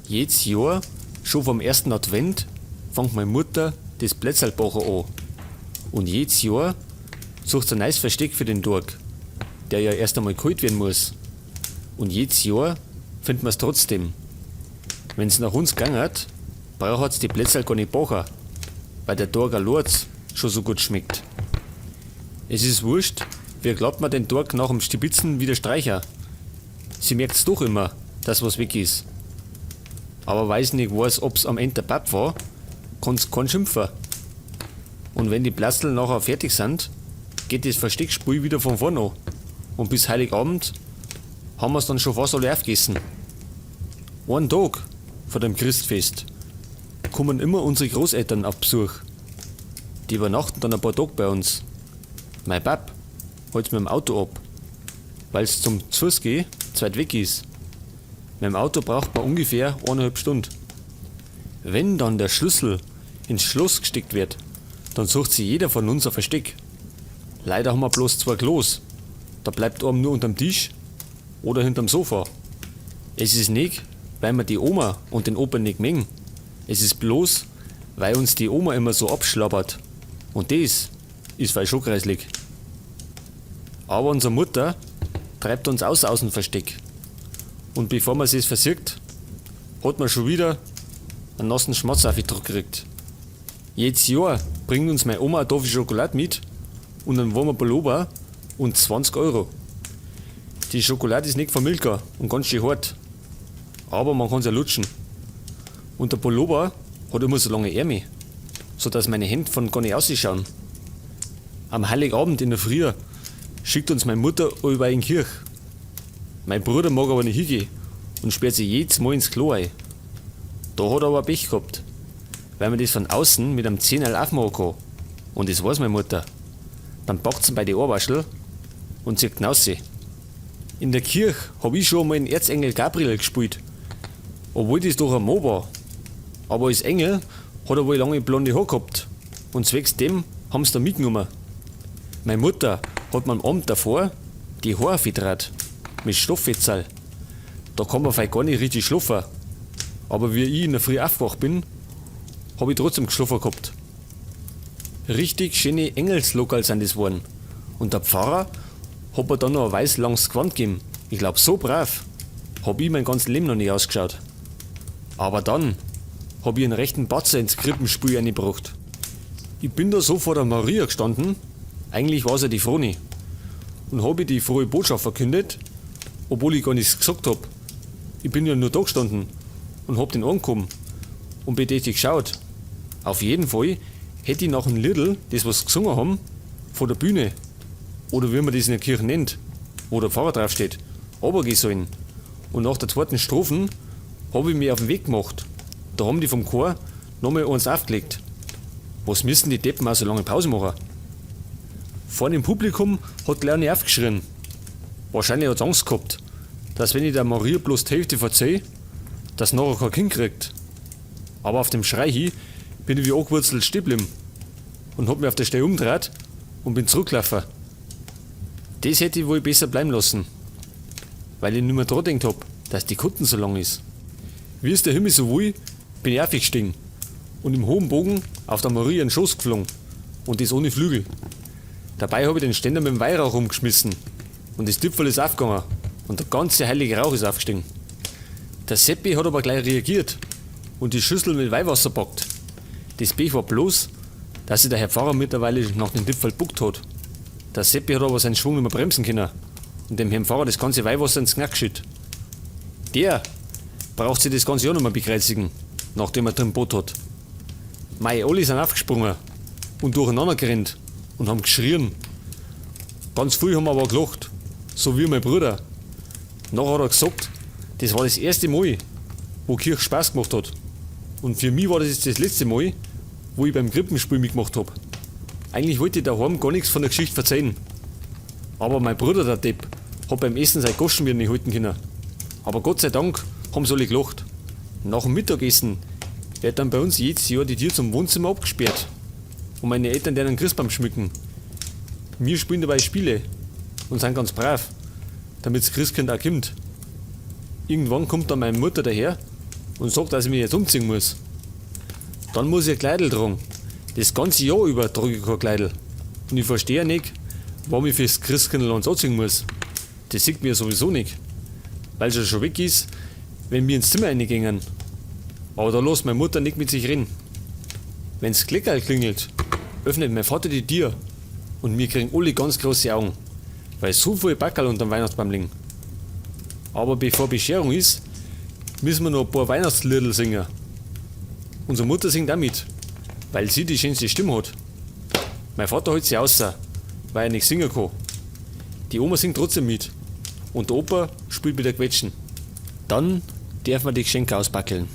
Jeds Johr, scho vom ersten Advent, fangt mei Mutter des Plätzerlbacha o. Und jeds Johr sucht se a neis Versteck für den Toag, der ja erst amal kalt werden muss. Und jeds Johr findt ma's trotzdem. Wenn's nach uns gangert, brauchat's die Plätzerl gar nit bacha, weil der Toag alloatz scho so gut schmeckt. Es is wurscht, wie glatt ma den Toag nach dem Stibitzen wieder streicha. Sie merkt's doch immer, dass was weg is. Aber weil's nit woaß, ob's am End der Bab war, kann's kein schimpfa. Und wenn die Platzl nachher fertig sind, geht des Versteckspiel wieder von vorn o. Und bis Heiligabend ham wir's dann scho fast alle aufgessen. Oan Tag vor dem Christfest kommen immer unsere Großeltern auf Besuch. Die übernachten dann ein paar Tag bei uns. Mei Bab holt's mit dem Auto ab, weil's zum Z'Fuß geh z'weit weg is. Mit dem Auto braucht man ungefähr 1,5 Stund. Wenn dann der Schlüssel ins Schloss gsteckt wird, dann sucht sich jeder von uns a Versteck. Leider ham wir bloß zwei Klos. Da bleibt oam nur unterm Tisch oder hinterm Sofa. Es is ned, weil ma die Oma und den Opa ned mögen. Es is bloß, weil uns die Oma immer so abschlabbert. Und des is fei scho greislig. Aber unsere Mutter treibt uns aus aus'm Versteck. Und bevor man sich's versieht, hat man schon wieder einen nassen Schmatz aufgedruckt gekriegt. Jedes Jahr bringt uns meine Oma eine Tafel Schokolade mit und einen warmen Pullover und 20 Euro. Die Schokolade ist nicht von Milka und ganz schön hart. Aber man kann's ja lutschen. Und der Pullover hat immer so lange Ärmel, sodass meine Hände von gar nicht ausschauen. Am Heiligabend in der Früh schickt uns meine Mutter über in die Kirche. Mein Bruder mag aber nicht hingehen und sperrt sich jedes Mal ins Klo ein. Da hat er aber Pech gehabt, weil man das von außen mit einem Zehnerl aufmachen kann. Und das weiß meine Mutter. Dann packt sie ihn bei die Ohrwaschel und zieht ihn raus. In der Kirche hab ich schon einmal den Erzengel Gabriel gespielt, obwohl das doch ein Mann war. Aber als Engel hat er wohl lange blonde Haare gehabt und zwecks dem haben's da mitgenommen. Meine Mutter hat mir am Abend davor die Haare aufgedraht mit Stofffetzerl. Da kann man fei gar nicht richtig schlafen. Aber wie ich in der Früh aufgewacht bin, hab ich trotzdem geschlafen gehabt. Richtig schöne Engelslockerl sind das worden. Und der Pfarrer hat mir dann noch ein weiß langes Gewand gegeben. Ich glaub, so brav hab ich mein ganzes Leben noch nicht ausgeschaut. Aber dann hab ich einen rechten Patzer ins Krippenspiel eingebracht. Ich bin da so vor der Maria gestanden, eigentlich war's ja die Froni, und hab ihr die frohe Botschaft verkündet, obwohl ich gar nichts gesagt hab. Ich bin ja nur da gestanden und hab den angehoben und bedächtig geschaut. Auf jeden Fall hätte ich nach dem Liedl, das was gesungen haben, vor der Bühne, oder wie man das in der Kirche nennt, wo der Pfarrer draufsteht, runtergehen sollen. Und nach der zweiten Strophe hab ich mich auf den Weg gemacht. Da haben die vom Chor nochmal eins aufgelegt. Was müssen die Deppen auch so lange Pause machen? Vorne im Publikum hat gleich einer aufgeschrien. Wahrscheinlich hat's Angst gehabt, dass wenn ich der Maria bloß die Hälfte verzeih, dass nachher kein Kind kriegt. Aber auf dem Schrei hin bin ich wie angewurzelt stehen geblieben und hab mich auf der Stelle umgedreht und bin zurückgelaufen. Das hätte ich wohl besser bleiben lassen, weil ich nicht mehr dran gedacht hab, dass die Kutten so lang ist. Wie es der Himmel so will, bin ich aufgestiegen und im hohen Bogen auf der Maria in den Schoß geflogen und das ohne Flügel. Dabei hab ich den Ständer mit dem Weihrauch umgeschmissen und das Tüpferl ist aufgegangen und der ganze heilige Rauch ist aufgestiegen. Der Seppi hat aber gleich reagiert und die Schüssel mit Weihwasser packt. Das Pech war bloß, dass sich der Herr Pfarrer mittlerweile nach dem Tüpferl gebuckt hat. Der Seppi hat aber seinen Schwung nicht mehr bremsen können und dem Herrn Pfarrer das ganze Weihwasser ins Knack geschüttet. Der braucht sich das ganze Jahr nicht mehr bekreuzigen, nachdem er drin Boot hat. Mei, alle sind aufgesprungen und durcheinander gerannt und haben geschrien. Ganz viel haben aber gelacht, so wie mein Bruder. Nachher hat er gesagt, das war das erste Mal, wo Kirche Spaß gemacht hat. Und für mich war das jetzt das letzte Mal, wo ich beim Krippenspiel mitgemacht hab. Eigentlich wollte ich daheim gar nichts von der Geschichte verzeihen. Aber mein Bruder, der Depp, hat beim Essen sein Goschen wieder nicht halten können. Aber Gott sei Dank haben sie alle gelacht. Nach dem Mittagessen wird dann bei uns jedes Jahr die Tür zum Wohnzimmer abgesperrt und meine Eltern werden einen Christbaum schmücken. Wir spielen dabei Spiele und sind ganz brav, damit das Christkind auch kommt. Irgendwann kommt dann meine Mutter daher Und sagt, dass ich mich jetzt umziehen muss. Dann muss ich ein Kleidl tragen. Das ganze Jahr über trage ich kein Kleidl. Und ich verstehe nicht, warum ich fürs Christkindl eins anziehen muss. Das sieht mir sowieso nicht. Weil sie schon weg ist, wenn wir ins Zimmer reingehen. Aber da lässt meine Mutter nicht mit sich reden. Wenn's Klickerl klingelt, öffnet mein Vater die Tür und wir kriegen alle ganz große Augen, weil so viele Packerl unterm Weihnachtsbaum liegen. Aber bevor Bescherung ist, müssen wir noch ein paar Weihnachtsliedl singen. Unsere Mutter singt auch mit, weil sie die schönste Stimme hat. Mein Vater hält sie außer, weil er nicht singen kann. Die Oma singt trotzdem mit und der Opa spielt mit der Quetschen. Dann darf man die Geschenke auspackeln.